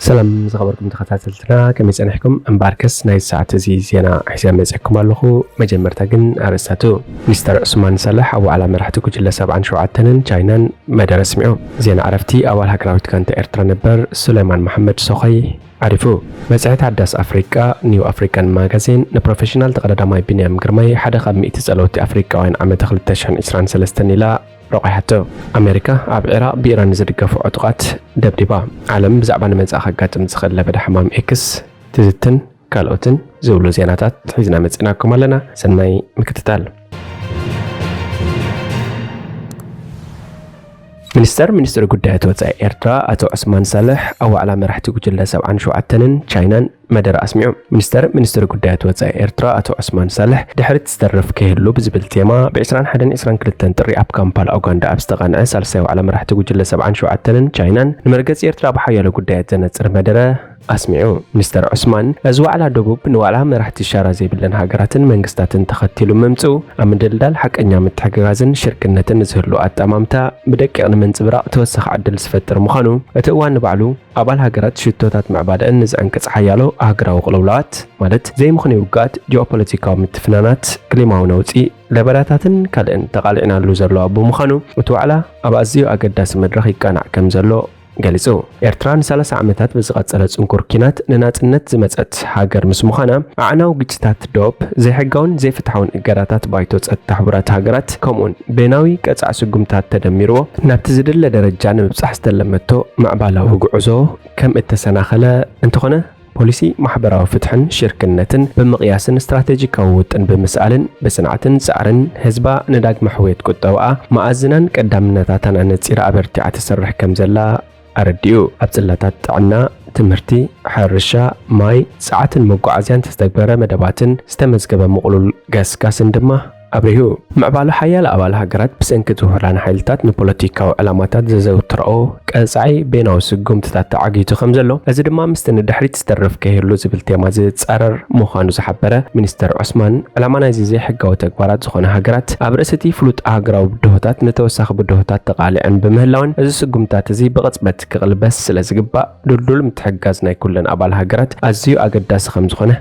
ሰላም ዝኸበርኩም ተኸታተልትና፣ ከመይ ጸኒሕኩም? እምበኣርከስ ናይ ሰዓት እዚ ዜና ሒዘ መጺእኩም ኣለኹ። መጀመርታ ግን ኣርእስታቱ። ሚኒስተር ዑስማን ሳልሕ ኣብ ዋዕላ መራሕቲ ጉጅለ ሰብዓን ሸውዓተን ን ቻይናን መደረ ኣስሚዑ። ዜና ዕረፍቲ ኣባል ሃገራዊት ጋንታ ኤርትራ ነበር ሱሌማን መሓመድ ሶኸይ ዓሪፉ። መጽሔት ሓዳስ ኣፍሪቃ ኒው ኣፍሪካን ማጋዚን ንፕሮፌሽናል ተቐዳዳማይ ቢንያም ግርማይ ሓደ ካብ ሚእቲ ጸለውቲ ኣፍሪቃውያን ዓመተ ክልተ ሽሕን ዕስራን ሰለስተን ኢላ ረቑሓቶ። ኣሜሪካ ኣብ ዒራቕ ብኢራን ንዝድገፉ ዕጡቓት ደብዲባ። ዓለም ብዛዕባ ንመጻኢ ከጋጥም ዝኽእል ለበዳ ሕማም ኤክስ ትዝትን ካልኦትን ዝብሉ ዜናታት ሒዝና መጺእናኩም ኣለና። ሰናይ ምክትታል። ሚኒስተር ሚኒስትሪ ጉዳያት ወጻኢ ኤርትራ ኣቶ ዑስማን ሳልሕ ኣብ ዋዕላ መራሕቲ ጉጅለ ሰብዓን ሸውዓተን ን ቻይናን መደረ ኣስሚዑ። ሚኒስተር ሚኒስትሪ ጉዳያት ወጻኢ ኤርትራ ኣቶ ዑስማን ሳልሕ ድሕሪት ዝተርፍ ከይህሉ ብዝብል ቴማ ብ ዕስራን ሓደን ዕስራን ክልተን ጥሪ ኣብ ካምፓላ ኡጋንዳ ኣብ ዝተቓንዐ ሳልሳይ ዋዕላ መራሕቲ ጉጅለ ሰብዓን ሸውዓተን ን ቻይናን ንመርገጺ ኤርትራ ብሓያሎ ጉዳያት ዘነጽር መደረ ኣስሚዑ። ሚኒስተር ዑስማን፣ እዚ ዋዕላ ደቡብ ንዋዕላ መራሕቲ ሻራ ዘይብለን ሃገራትን መንግስታትን ተኸቲሉ ምምጽኡ፣ ኣብ ምድልዳል ሓቀኛ ምትሕግጋዝን ሽርክነትን ንዝህሉ ኣጠማምታ ብደቂቕ ንምንጽብራቕ ተወሳኺ ዕድል ዝፈጥር ምዃኑ፣ እቲ እዋን ንባዕሉ ኣባል ሃገራት ሽቶታት ምዕባደአን ንዝዕንቅጽ ሓያሎ ኣህጉራዊ ቅልውላዋት፣ ማለት ዘይምኽኑይ ውግኣት፣ ጂኦፖለቲካዊ ምትፍናናት፣ ክሊማዊ ነውጺ፣ ለበዳታትን ካልእን ተቓሊዕናሉ ዘለዋ ብምዃኑ፣ እቲ ዋዕላ ኣብ ኣዝዩ ኣገዳሲ መድረኽ ይቃናዕ ከም ዘሎ ገሊጹ። ኤርትራ ንሰላሳ ዓመታት ብዝቐጸለ ጽንኩር ኲናት ንናጽነት ዝመጸት ሃገር ምስ ምዃና፣ ኣዕናዊ ግጭታት ዶብ፣ ዘይሕጋውን ዘይፍትሓውን እገዳታት ባይቶ ጸጥታ ሕቡራት ሃገራት፣ ከምኡውን በይናዊ ቀጻዕ ስጉምታት ተደሚርዎ፣ ናብቲ ዝድለ ደረጃ ንምብጻሕ ዝተለመቶ ምዕባላዊ ጉዕዞ ከም እተሰናኸለ፣ እንተኾነ፣ ፖሊሲ ማሕበራዊ ፍትሕን ሽርክነትን ብምቕያስን ስትራቴጂካዊ ውጥን ብምስኣልን ብጽንዓትን ጻዕርን ህዝባ ንዳግመ ሕውየት ቁጠባኣ መኣዝናን ቀዳምነታታን ኣነጺራ ኣበርቲዓ ትሰርሕ ከም ዘላ ኣረዲኡ። ኣብ ጽላታት ጥዕና፣ ትምህርቲ፣ ሕርሻ፣ ማይ፣ ጸዓትን መጓዓዝያን ዝተተግበረ መደባትን ዝተመዝገበ ምቕሉል ገስጋስን ድማ ኣብሪሁ። ምዕባለ ሓያለ ኣባል ሃገራት ብሰንኪ እቲ ውሑዳን ሓይልታት ንፖለቲካዊ ዕላማታት ዘዘውትርኦ ቀጻዒ በይናዊ ስጉምትታት ተዓጊቱ ከም ዘሎ፣ እዚ ድማ ምስቲ ንድሕሪት ዝተርፍ ከይህሉ ዝብል ቴማ ዝጻረር ምዃኑ ዝሓበረ ሚኒስተር ዑስማን፣ ዕላማ ናይዚ ዘይሕጋዊ ተግባራት ዝኾነ ሃገራት ኣብ ርእሲ እቲ ፍሉጥ ኣህጉራዊ ብድሆታት ንተወሳኺ ብድሆታት ተቓሊዐን ብምህላወን፣ እዚ ስጉምታት እዚ ብቕጽበት ክቕልበስ ስለ ዝግባእ ድልዱል ምትሕግጋዝ ናይ ኩለን ኣባል ሃገራት ኣዝዩ ኣገዳሲ ከም ዝኾነ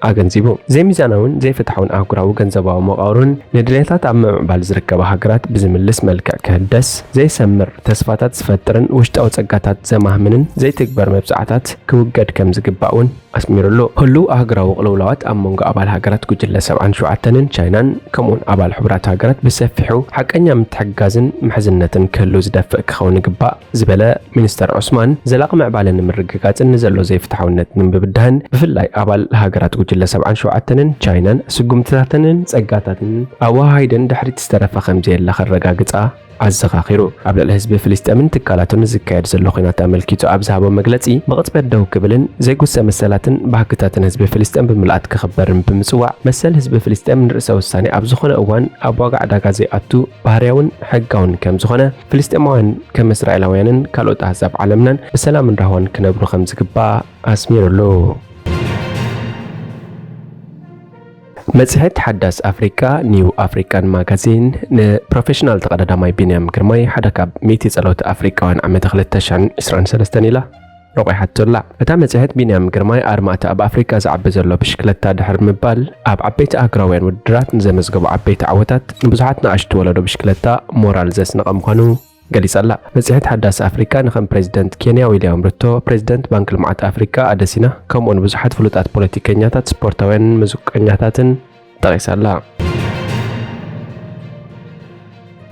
ኣገንዚቡ። ዘይሚዛናውን ዘይፍትሓውን ኣህጉራዊ ገንዘባዊ መቓብርን ንድሌታት ኣብ ምምዕባል ዝርከባ ሃገራት ብዝምልስ መልክዕ ክህደስ፣ ዘይሰምር ተስፋታት ዝፈጥርን ውሽጣዊ ጸጋታት ዘማህምንን ዘይትግበር መብጻዕታት ክውገድ ከም ዝግባእ እውን ኣስሚሩሉ። ህሉው ኣህጉራዊ ቅልውላዋት ኣብ መንጎ ኣባል ሃገራት ጉጅለ ሰብዓን ሸውዓተን ን ቻይናን ከምኡውን ኣባል ሕቡራት ሃገራት ብሰፊሑ ሓቀኛ ምትሕግጋዝን ምሕዝነትን ክህሉ ዝደፍእ ክኸውን ይግባእ ዝበለ ሚኒስተር ዑስማን፣ ዘላቒ ምዕባለ ንምርግጋጽን ንዘሎ ዘይፍትሓውነት ንምብዳህን፣ ብፍላይ ኣባል ሃገራት ጉጅለ ሰብዓን ሸውዓተን ን ቻይናን ስጉምትታተንን ጸጋታትን ኣወሃሂደን ድሕሪት ዝተረፈ ከም ዘየለ ከረጋግጻ ኣዘኻኺሩ። ኣብ ልዕሊ ህዝቢ ፍልስጤምን ትካላቱን ዝካየድ ዘሎ ኲናት ኣመልኪቱ ኣብ ዝሃቦ መግለጺ፣ ብቕጽበት ደው ክብልን ዘይጉሰ መሰላትን ባህግታትን ህዝቢ ፍልስጤም ብምልኣት ክኽበርን ብምጽዋዕ፣ መሰል ህዝቢ ፍልስጤም ንርእሰ ውሳኔ ኣብ ዝኾነ እዋን ኣብ ዋጋ ዕዳጋ ዘይኣቱ ባህርያውን ሕጋውን ከም ዝኾነ፣ ፍልስጤማውያን ከም እስራኤላውያንን ካልኦት ኣህዛብ ዓለምናን ብሰላምን ራህዋን ክነብሩ ከም ዝግባእ ኣስሚሩሉ። መጽሔት ሓዳስ ኣፍሪቃ ኒው ኣፍሪካን ማጋዚን ንፕሮፌሽናል ተቐዳዳማይ ቢንያም ግርማይ ሓደ ካብ ሚእቲ ጸለውቲ ኣፍሪቃውያን ዓመተ ክልተ ሽሕን ዕስራን ሰለስተን ኢላ ረቑሓቶ ኣላ። እታ መጽሔት፣ ቢንያም ግርማይ ኣርማእታ ኣብ ኣፍሪቃ ዝዓቢ ዘሎ ብሽክለታ ድሕሪ ምባል፣ ኣብ ዓበይቲ ኣህጉራውያን ውድድራት ንዘመዝገቡ ዓበይቲ ዓወታት፣ ንብዙሓት ንኣሽቱ ወለዶ ብሽክለታ ሞራል ዘስነቐ ምዃኑ ገሊጻ ኣላ። መጽሔት ሓዳስ ኣፍሪቃ ንከም ፕሬዚደንት ኬንያ ዊልያም ሩቶ፣ ፕሬዚደንት ባንክ ልምዓት ኣፍሪቃ ኣደሲና፣ ከምኡውን ብዙሓት ፍሉጣት ፖለቲከኛታት፣ ስፖርታውያንን ሙዚቀኛታትን ጠቒሳ ኣላ።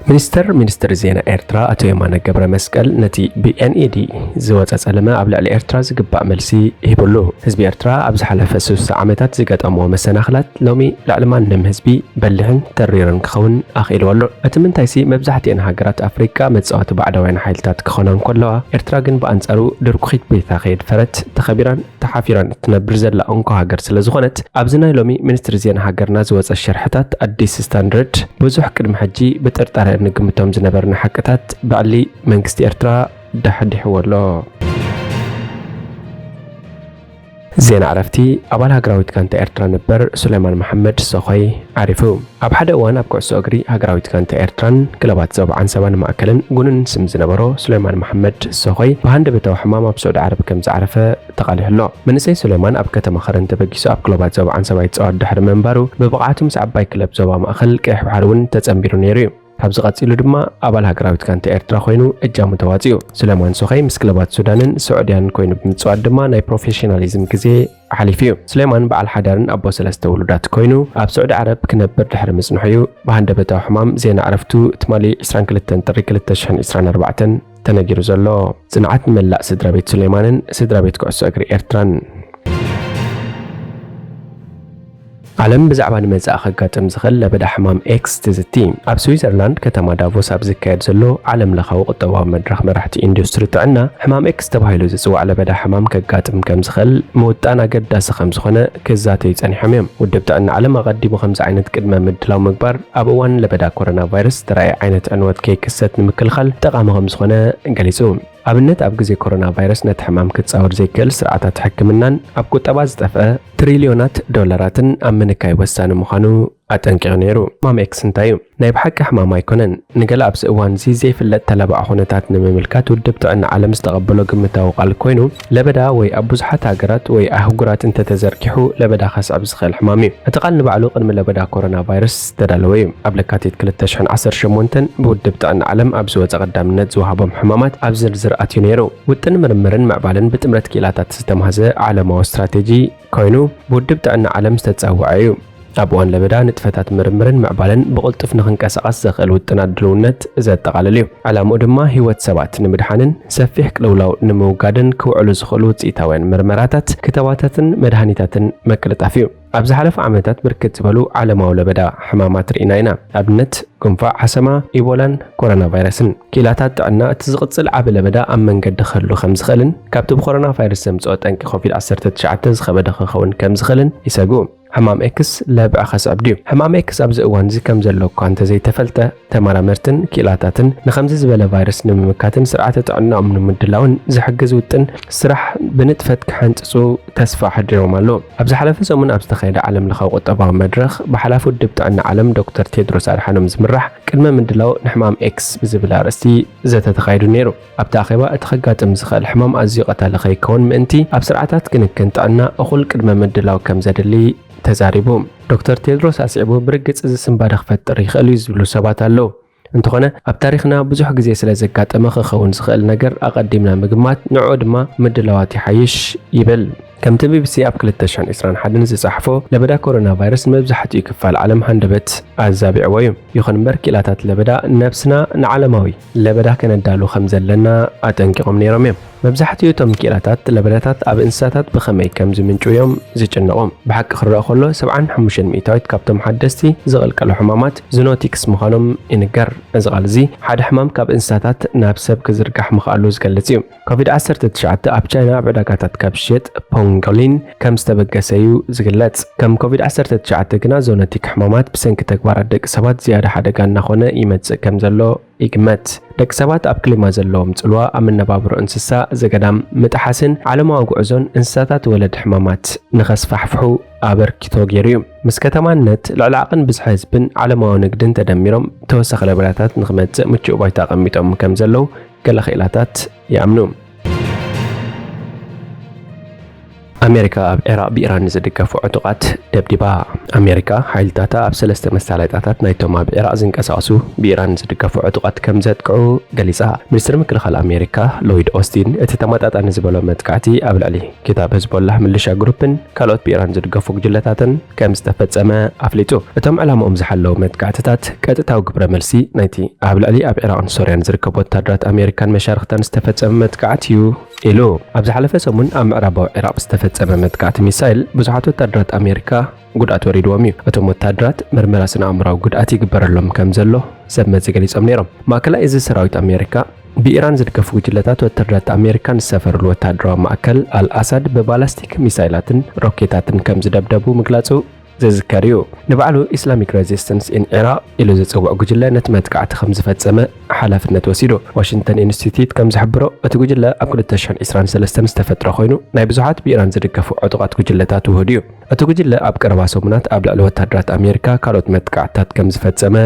ሚኒስተር ሚኒስትሪ ዜና ኤርትራ ኣቶ የማነ ገብረ መስቀል ነቲ ብ ኤን ኢ ዲ ዝወጸ ጸለመ ኣብ ልዕሊ ኤርትራ ዝግባእ መልሲ ሂቡሉ። ህዝቢ ኤርትራ ኣብ ዝሓለፈ ስሳ ዓመታት ዝገጠምዎ መሰናኽላት ሎሚ ልዕሊ ማንም ህዝቢ በሊሕን ተሪርን ክኸውን ኣኽኢልዎ ኣሎ። እቲ ምንታይሲ መብዛሕትኤን ሃገራት ኣፍሪቃ መጻወቲ ባዕዳውያን ሓይልታት ክኾና እንከለዋ፣ ኤርትራ ግን ብኣንጻሩ ድርኩኺት ቤታ ከየድፈረት ተኸቢራን ተሓፊራን እትነብር ዘላ እንኮ ሃገር ስለ ዝኾነት፣ ኣብዚ ናይ ሎሚ ሚኒስትሪ ዜና ሃገርና ዝወጸ ሸርሕታት ኣዲስ ስታንዳርድ፣ ብዙሕ ቅድሚ ሕጂ ብጥርጣረ እንግምቶም ዝነበርና ሓቅታት ብዕሊ መንግስቲ ኤርትራ ዳሕዲሕዎ ኣሎ። ዜና ዕረፍቲ። ኣባል ሃገራዊት ጋንታ ኤርትራ ነበር ሱሌማን መሓመድ ሶኾይ ዓሪፉ። ኣብ ሓደ እዋን ኣብ ኩዕሶ እግሪ ሃገራዊት ጋንታ ኤርትራን ክለባት ዞባ ዓንሰባን ማእከልን ጉኑን ስም ዝነበሮ ሱሌማን መሓመድ ሶኾይ ብሃንደበታዊ ሕማም ኣብ ስዑዲ ዓረብ ከም ዝዓረፈ ተቓሊሑ ኣሎ። መንእሰይ ሱሌማን ኣብ ከተማ ከረን ተበጊሱ ኣብ ክለባት ዞባ ዓንሰባ ይጻወት ድሕሪ ምንባሩ፣ ብብቕዓቱ ምስ ዓባይ ክለብ ዞባ ማእከል ቀይሕ ባሕሪ እውን ተጸንቢሩ ነይሩ እዩ። ካብዚ ቀጺሉ ድማ ኣባል ሃገራዊት ጋንታ ኤርትራ ኮይኑ እጃሙ ተዋጺኡ። ሱሌማን ሶኾይ ምስ ክለባት ሱዳንን ስዑድያን ኮይኑ ብምጽዋት ድማ ናይ ፕሮፌሽናሊዝም ግዜ ኣሕሊፉ እዩ። ሱሌማን በዓል ሓዳርን ኣቦ ሰለስተ ውሉዳት ኮይኑ ኣብ ስዑዲ ዓረብ ክነብር ድሕሪ ምጽንሑ እዩ ብሃንደበታዊ ሕማም ዜና ዕረፍቱ ትማሊ ዕስራን ክልተን ጥሪ ክልተ ሽሕን ዕስራን ኣርባዕተን ተነጊሩ ዘሎ። ጽንዓት ንመላእ ስድራ ቤት ሱሌማንን ስድራ ቤት ኩዕሶ እግሪ ኤርትራን። ዓለም ብዛዕባ ንመጻኢ ከጋጥም ዝኽእል ለበዳ ሕማም ኤክስ ትዝቲ። ኣብ ስዊዘርላንድ ከተማ ዳቮስ ኣብ ዝካየድ ዘሎ ዓለም ለኻዊ ቁጠባዊ መድረኽ መራሕቲ ኢንዱስትሪ ጥዕና፣ ሕማም ኤክስ ተባሂሉ ዝጽዋዕ ለበዳ ሕማም ከጋጥም ከም ዝኽእል ምውጣን ኣገዳሲ ከም ዝኾነ ክዛተዩ ጸኒሖም እዮም። ውድብ ጥዕና ዓለም ኣቐዲሙ ከምዚ ዓይነት ቅድመ ምድላው ምግባር ኣብ እዋን ለበዳ ኮሮና ቫይረስ ዝተራእየ ዓይነት ዕንወት ከይክሰት ንምክልኻል ጠቓሚ ከም ዝኾነ ገሊጹ። ኣብነት ኣብ ግዜ ኮሮና ቫይረስ ነቲ ሕማም ክጻወር ዘይክእል ስርዓታት ሕክምናን ኣብ ቁጠባ ዝጠፍአ ትሪልዮናት ዶላራትን ኣብ ምንካይ ወሳኒ ምዃኑ ኣጠንቂቑ ነይሩ። ሕማም ኤክስ እንታይ እዩ? ናይ ብሓቂ ሕማም ኣይኮነን። ንገለ ኣብዚ እዋን እዚ ዘይፍለጥ ተላባዒ ኩነታት ንምምልካት ውድብ ጥዕና ዓለም ዝተቐበሎ ግምታዊ ቃል ኮይኑ፣ ለበዳ ወይ ኣብ ብዙሓት ሃገራት ወይ ኣህጉራት እንተተዘርጊሑ ለበዳ ከስዕብ ዝኽእል ሕማም እዩ። እቲ ቃል ንባዕሉ ቅድሚ ለበዳ ኮሮና ቫይረስ ዝተዳለወ እዩ። ኣብ ለካቲት ክልተ ሽሕን ዓሰርተ ሸሞንተን ብውድብ ጥዕና ዓለም ኣብ ዝወጸ ቀዳምነት ዝወሃቦም ሕማማት ኣብ ዝርዝር ኣትዩ ነይሩ። ውጥን ምርምርን ምዕባለን ብጥምረት ክኢላታት ዝተማህዘ ዓለማዊ ስትራቴጂ ኮይኑ ብውድብ ጥዕና ዓለም ዝተጸውዐ እዩ። ኣብ እዋን ለበዳ ንጥፈታት ምርምርን ምዕባለን ብቕልጡፍ ንኽንቀሳቐስ ዘኽእል ውጥናት ድልውነት ዘጠቓልል እዩ። ዕላምኡ ድማ ህይወት ሰባት ንምድሓንን ሰፊሕ ቅልውላው ንምውጋድን ክውዕሉ ዝኽእሉ ውጽኢታውያን ምርመራታት፣ ክትባታትን መድሃኒታትን ምቅልጣፍ እዩ። ኣብ ዝሓለፉ ዓመታት ብርክት ዝበሉ ዓለማዊ ለበዳ ሕማማት ርኢና ኢና። ኣብነት ጉንፋዕ ሓሰማ፣ ኢቦላን ኮሮና ቫይረስን። ክኢላታት ጥዕና እቲ ዝቕጽል ዓቢ ለበዳ ኣብ መንገዲ ክህሉ ከም ዝኽእልን ካብቲ ብኮሮና ቫይረስ ዘምጽኦ ጠንቂ ኮቪድ ዓሰርተ ትሽዓተ ዝኸበደ ክኸውን ከም ዝኽእልን ይሰግኡ። ሕማም ኤክስ ለብዒ ከስዕብ ድዩ? ሕማም ኤክስ ኣብዚ እዋን እዚ ከም ዘሎ እኳ እንተዘይተፈልጠ፣ ተመራመርትን ክኢላታትን ንኸምዚ ዝበለ ቫይረስ ንምምካትን ስርዓተ ጥዕናኦም ንምድላውን ዝሕግዝ ውጥን ስራሕ ብንጥፈት ክሓንጽጹ ተስፋ ኣሕዲሮም ኣለዉ። ኣብ ዝሓለፈ ሰሙን ኣብ ዝተኻየደ ዓለም ለኻዊ ቁጠባዊ መድረኽ ብሓላፊ ውድብ ጥዕና ዓለም ዶክተር ቴድሮስ ኣድሓኖም ዝምራሕ ቅድመ ምድላው ንሕማም ኤክስ ብዝብል ኣርእስቲ ዘተ ተኻይዱ ነይሩ። ኣብቲ ኣኼባ እቲ ከጋጥም ዝኽእል ሕማም ኣዝዩ ቀታሊ ከይከውን ምእንቲ ኣብ ስርዓታት ክንክን ጥዕና እኹል ቅድመ ምድላው ከም ዘድሊ ተዛሪቡ። ዶክተር ቴድሮስ ኣስዒቡ ብርግጽ እዚ ስንባደ ክፈጥር ይኽእል እዩ ዝብሉ ሰባት ኣለዉ። እንተኾነ ኣብ ታሪኽና ብዙሕ ግዜ ስለ ዘጋጠመ ክኸውን ዝኽእል ነገር ኣቐዲምና ምግማት ንዕኡ ድማ ምድላዋት ይሓይሽ ይብል። ከምቲ ቢቢሲ ኣብ ክልተ ሽሕን ዕስራን ሓደን ዝጸሓፎ ለበዳ ኮሮና ቫይረስ ንመብዛሕትኡ ክፋል ዓለም ሃንደበት ኣዛቢዕዎ እዩ። ይኹን እምበር ክኢላታት ለበዳ ነብስና ንዓለማዊ ለበዳ ከነዳሉ ከም ዘለና ኣጠንቂቖም ነይሮም እዮም። መብዛሕትኡ እቶም ክኢላታት ለበዳታት ኣብ እንስሳታት ብኸመይ ከም ዝምንጩ እዮም ዝጭነቑ። ብሓቂ ክረኣ ከሎ ሰብዓን ሓሙሽተን ሚእታዊት ካብቶም ሓደስቲ ዝቕልቀሉ ሕማማት ዙኖቲክስ ምዃኖም ይንገር። እዚ ቃል እዚ ሓደ ሕማም ካብ እንስሳታት ናብ ሰብ ክዝርጋሕ ምኽኣሉ ዝገልጽ እዩ። ኮቪድ ዓሰርተ ትሽዓተ ኣብ ቻይና ኣብ ዕዳጋታት ካብ ዝሽየጥ ፖንጎሊን ከም ዝተበገሰ እዩ ዝግለጽ። ከም ኮቪድ ዓሰርተ ትሽዓተ ግና ዞኖቲክ ሕማማት ብሰንኪ ተግባራት ደቂ ሰባት ዝያዳ ሓደጋ እናኾነ ይመጽእ ከም ዘሎ ይግመት። ደቂ ሰባት ኣብ ክሊማ ዘለዎም ጽልዋ ኣብ መነባብሮ እንስሳ ዘገዳም ምጥሓስን ዓለማዊ ጉዕዞን እንስሳታት ወለድ ሕማማት ንኸስፋሕፍሑ ኣበርኪቶ ገይሩ እዩ። ምስ ከተማነት፣ ልዕሊ ዓቕን ብዝሒ ህዝብን ዓለማዊ ንግድን ተደሚሮም ተወሳኺ ለበዳታት ንኽመጽእ ምቹእ ባይታ ኣቐሚጦም ከም ዘለዉ ገለ ክኢላታት ይኣምኑ። ኣሜሪካ ኣብ ዒራቕ ብኢራን ንዝድገፉ ዕጡቓት ደብዲባ። ኣሜሪካ ሓይልታታ ኣብ ሰለስተ መሳለጥያታት ናይቶም ኣብ ዒራቕ ዝንቀሳቐሱ ብኢራን ዝድገፉ ዕጡቓት ከም ዘጥቅዑ ገሊጻ። ሚኒስትሪ ምክልኻል ኣሜሪካ ሎይድ ኦስቲን እቲ ተመጣጣኒ ዝበሎ መጥቃዕቲ ኣብ ልዕሊ ክታብ ህዝቦላህ ምልሻ ግሩፕን ካልኦት ብኢራን ዝድገፉ ጉጅለታትን ከም ዝተፈጸመ ኣፍሊጡ። እቶም ዕላምኦም ዝሓለዉ መጥቃዕትታት ቀጥታዊ ግብረ መልሲ ናይቲ ኣብ ልዕሊ ኣብ ዒራቕን ሶርያን ዝርከቡ ወታደራት ኣሜሪካን መሻርኽታን ዝተፈጸመ መጥቃዕቲ እዩ ኢሉ። ኣብ ዝሓለፈ ሰሙን ኣብ ምዕራባዊ ዒራቕ ብዝተፈጸመ መጥቃዕቲ ሚሳይል ብዙሓት ወታደራት ኣሜሪካ ጉድኣት ወሪድዎም እዩ። እቶም ወታደራት ምርመራ ስነ ኣእምራዊ ጉድኣት ይግበረሎም ከም ዘሎ ሰብ መዚ ገሊጾም ነይሮም። ማእከላይ እዚ ሰራዊት ኣሜሪካ ብኢራን ዝድገፉ ጉጅለታት ወታደራት ኣሜሪካ ንዝሰፈርሉ ወታደራዊ ማእከል ኣል ኣሳድ ብባላስቲክ ሚሳይላትን ሮኬታትን ከም ዝደብደቡ ምግላጹ ዝዝከር እዩ። ንባዕሉ ኢስላሚክ ሬዚስተንስ ኢን ኢራቅ ኢሉ ዝጽውዕ ጉጅለ ነቲ መጥቃዕቲ ከም ዝፈጸመ ሓላፍነት ወሲዱ። ዋሽንግተን ኢንስቲትዩት ከም ዝሕብሮ፣ እቲ ጉጅለ ኣብ ክልተ ሽሕን ዕስራን ሰለስተን ዝተፈጥረ ኮይኑ፣ ናይ ብዙሓት ብኢራን ዝድገፉ ዕጡቓት ጉጅለታት ውሁድ እዩ። እቲ ጉጅለ ኣብ ቀረባ ሰሙናት ኣብ ልዕሊ ወታደራት ኣሜሪካ ካልኦት መጥቃዕትታት ከም ዝፈጸመ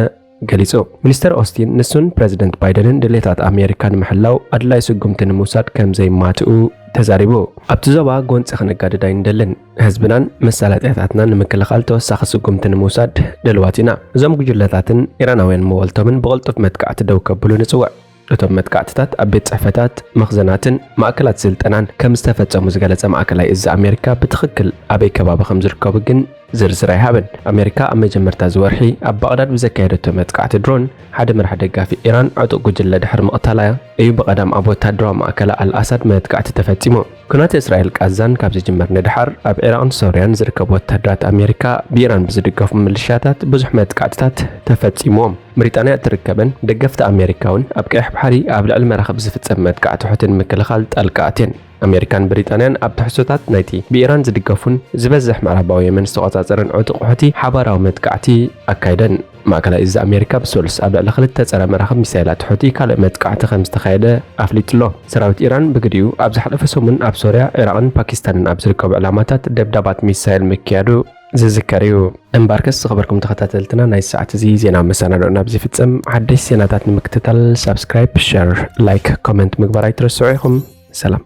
ገሊጹ። ሚኒስተር ኦስቲን ንሱን ፕረዚደንት ባይደንን ድሌታት ኣሜሪካ ንምሕላው ኣድላይ ስጉምቲ ንምውሳድ ከም ዘይማትኡ ተዛሪቡ። ኣብቲ ዞባ ጎንጺ ክነጋድድ ኣይንደልን። ህዝብናን መሳለጥያታትናን ንምክልኻል ተወሳኺ ስጉምቲ ንምውሳድ ድልዋት ኢና። እዞም ጉጅለታትን ኢራናውያን መወልቶምን ብቕልጡፍ መጥቃዕቲ ደው ከብሉ ንጽውዕ። እቶም መጥቃዕትታት ኣብ ቤት ጽሕፈታት፣ መኽዘናትን ማእከላት ስልጠናን ከም ዝተፈጸሙ ዝገለጸ ማእከላይ እዚ ኣሜሪካ ብትኽክል ኣበይ ከባቢ ከም ዝርከቡ ግን ዝርዝር ኣይሃበን። ኣሜሪካ ኣብ መጀመርታ እዚ ወርሒ ኣብ ባቕዳድ ብዘካየደቶ መጥቃዕቲ ድሮን ሓደ መራሒ ደጋፊ ኢራን ዕጡቕ ጉጅለ ድሕሪ ምቕታላ እዩ ብቐዳም ኣብ ወታደራዊ ማእከላ ኣልኣሳድ መጥቃዕቲ ተፈጺሙ። ኩናት እስራኤል ቃዛን ካብ ዝጅመር ንድሓር ኣብ ዒራቕን ሶርያን ዝርከቡ ወታደራት ኣሜሪካ ብኢራን ብዝድገፉ ምልሻታት ብዙሕ መጥቃዕትታት ተፈጺሞም። ብሪጣንያ እትርከበን ደገፍቲ ኣሜሪካ እውን ኣብ ቀይሕ ባሕሪ ኣብ ልዕሊ መራኽብ ዝፍጸም መጥቃዕቲ ሑቲ ንምክልኻል ጣልቃ ኣትየን። ኣሜሪካን ብሪጣንያን ኣብ ትሕዝቶታት ናይቲ ብኢራን ዝድገፉን ዝበዝሕ ምዕራባዊ የመን ዝተቖጻጸረን ዕጡቕ ሑቲ ሓባራዊ መጥቃዕቲ ኣካይደን። ማእከላይ እዚ ኣሜሪካ ብሰሉስ ኣብ ልዕሊ ክልተ ጸረ መራኽብ ሚሳይላት ሑቲ ካልእ መጥቃዕቲ ከም ዝተኻየደ ኣፍሊጡ ኣሎ። ሰራዊት ኢራን ብግዲኡ ኣብ ዝሓለፈ ሰሙን ኣብ ሶርያ፣ ዒራቕን ፓኪስታንን ኣብ ዝርከቡ ዕላማታት ደብዳባት ሚሳይል ምክያዱ ዝዝከር እዩ። እምበኣርከስ ዝኸበርኩም ተኸታተልትና፣ ናይ ሰዓት እዚ ዜና መሰናድኦ ናብዚ ይፍጸም። ሓደሽ ዜናታት ንምክትታል ሳብስክራይብ፣ ሸር፣ ላይክ፣ ኮመንት ምግባር ኣይትረስዑ ኢኹም። ሰላም።